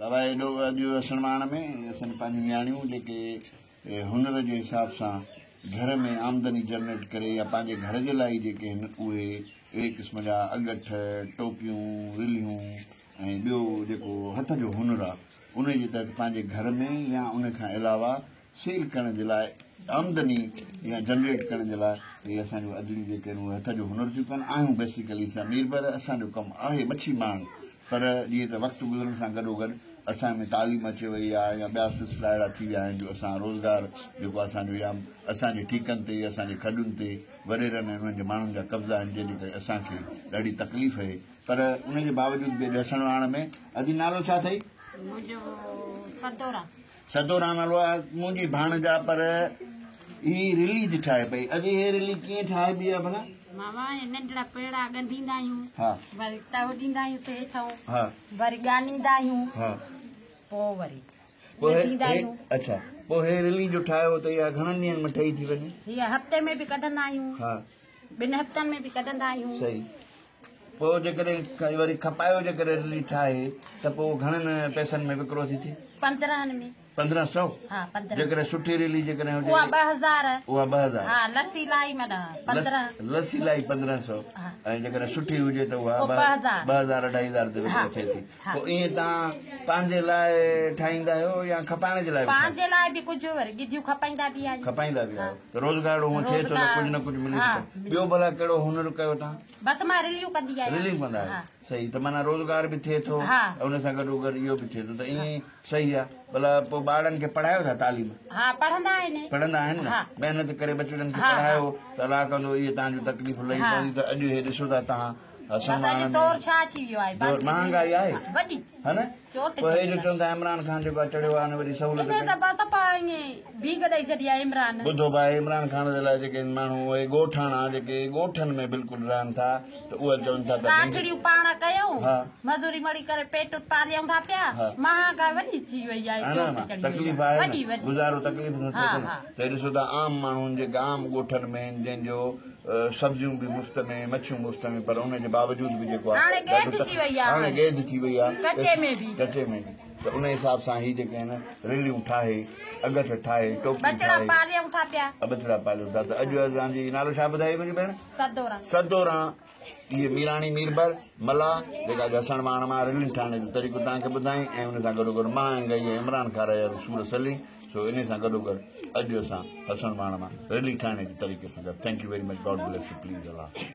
بابا ايڏو اڄ اسڻ واڻ ۾ اسان پنهنجون نياڻيون جيڪي هنر جي حساب سان گهر ۾ آمدني جنريٽ ڪري يا پنهنجي گهر جي لاء ئي جيڪي آهن اهي اهڙي قسم جا اڳٺ، ٽوپيون، رليون ۽ ٻيو جيڪو هٿ جو هنر آهي ان جي تحت پنهنجي گهر ۾ يا ان کان علاوه سيل ڪرڻ جي لاء آمدني يا جنريٽ ڪرڻ جي لاء اهي اسان جون ادڙيون جيڪي آهن اهي هٿ جو هنر ٿيون ڪن. آهيون بيسيڪلي اسان ميربر اسان جو ڪم آهي مڇي مارڻ پر جيئن ته وقت گذرڻ سان گڏوگڏ اسان ۾ تعليم اچي وئي آهي يا ٻيا سلسلا اهڙا ٿي ويا آهن جو اسان روزگار جيڪو اسان جو يا اسان جي ٺيڪن تي اسان جي کڏن تي وڏيرن ۽ انهن جي ماڻهن جا قبضا آهن جنهن جي ڪري اسان کي ڏاڍي تڪليف اهي پر ان جي باوجود به اڄ حسڻ واڻ ۾ ادي نالو ڇا اٿئي؟ منهنجو سدورا. سدورا نالو آهي منهنجي ڀاڻجا پر هي رلي ٿي ٺاهي پئي ادي هي رلي ڪيئن ٺاهبي آهي ڀلا؟ ماما هي ننڍڙا پيڙا ڳنڍيندا آهيون وري تئو ڏيندا آهيون سي هيٺئون وري ڳانيندا آهيون پوء وري ڳنڍيندا آهيون. اڇا پوء هي رلي جو ٺاهيو ته اها گهڻن ڏينهن ۾ ٺهي ٿي وڃي؟ هيء هفتي ۾ به ڪڍندا آهيون ٻن هفتن ۾ به ڪڍندا آهيون. صحيح پوء جيڪڏهن وري کپايو جيڪڏهن رلي ٺاهي ته پوء گهڻن پئسن ۾ وڪرو ٿي ٿئي؟ 15 ۾. 15 سو؟ ها، 15. جيڪڏهن سٺي رلي جيڪڏهن هجي اها 2000. اها 2000. ها، لسي لائي معنيٰ 15. لسي لائي 1500 ۽ جيڪڏهن سٺي هجي ته اها 2000. 2000 2500 تي وڪرو ٿئي ٿي. پوء ائين توهان پنهنجي لاء ٺاهيندا آهيو يا کپائڻ جي لاء به؟ پنهنجي لاء به ڪجهه وري ڳڌيون کپائيندا به آهيون. کپائيندا به آهيو ته روزگار هونء ٿئي ٿو ته ڪجهه نه ڪجهه ملي ٿو. ٻيو ڀلا ڪهڙو هنر ڪيو توهان؟ بس مان رليون ڪندي آهيان. رليون ڪندا آهيو صحيح ته معنيٰ روزگار به ٿئي ٿو ۽ ان سان گڏو گڏ اهو به ٿئي ٿو ته ائين صحيح آهي. ڀلا پوء ٻارڙن کي پڙهايو ٿا تعليم؟ ها پڙهندا آهن. پڙهندا آهن نه محنت ڪري ٻچڙن کي پڙهايو ته الله ڪندو اهي توهان جون تڪليفون لهي پونديون ته اڄ هي ڏسو ٿا توهان حسن بس اڄ دور ڇا ٿي ويو آهي دور مهانگائي آهي وڏي ها نه چوٽ پوء هي جو چون ٿا عمران خان جيڪو آهي چڙهيو آهي ان وڏي سهولت ڪئي. ته بس صفا ائين ڀينگ ڏئي ڇڏي آهي عمران. ٻڌو ڀائي عمران خان جي لاء جيڪي ماڻهو اهي ڳوٺاڻا جيڪي ڳوٺن ۾ بلڪل رهن ٿا ته اهي چون ٿا ته ڪاٺڙيون پاڻ ڪيون مزوري مڙي ڪري پيٽ پاليون ٿا پيا مهانگائي وڏي ٿي وئي آهي چوٽ چڙهي وئي آهي وڏي وڏي گذارو تڪليف سان ٿئي ٿو نه ته ڏسو ته عام ماڻهن جيڪي عام ڳوٺن ۾ آهن جنهن جو سبزيون به مفت ۾ مڇيون مفت ۾ پر ان جي باوجود به جيڪو آهي هاڻي گيد ٿي وئي آهي هاڻي گيد ٿي وئي آهي ڪچي ۾ به ڪچي ۾ به ته ان حساب سان هي جيڪي آهن رليون ٺاهي اڳٺ ٺاهي ٽوپيون ٻچڙا پاليون ٿا پيا ٻچڙا پاليون ٿا ته اڄ اسان جي نالو ڇا ٻڌائي منهنجي ڀيڻ؟ سدوران. سدوران هيء ميراڻي ميربر ملاح جيڪا اڄ حسڻ واڻ مان رلين ٺاهڻ جو طريقو توهان کي ٻڌائين ۽ ان سان گڏوگڏ مهانگائي ۽ عمران خان جا به سور سلين سو انهي سان گڏوگڏ اڄ اسان حسڻ واڻ مان رلي ٺاهڻ جي طريقي سان گڏ thank you very much God bless you please Allah.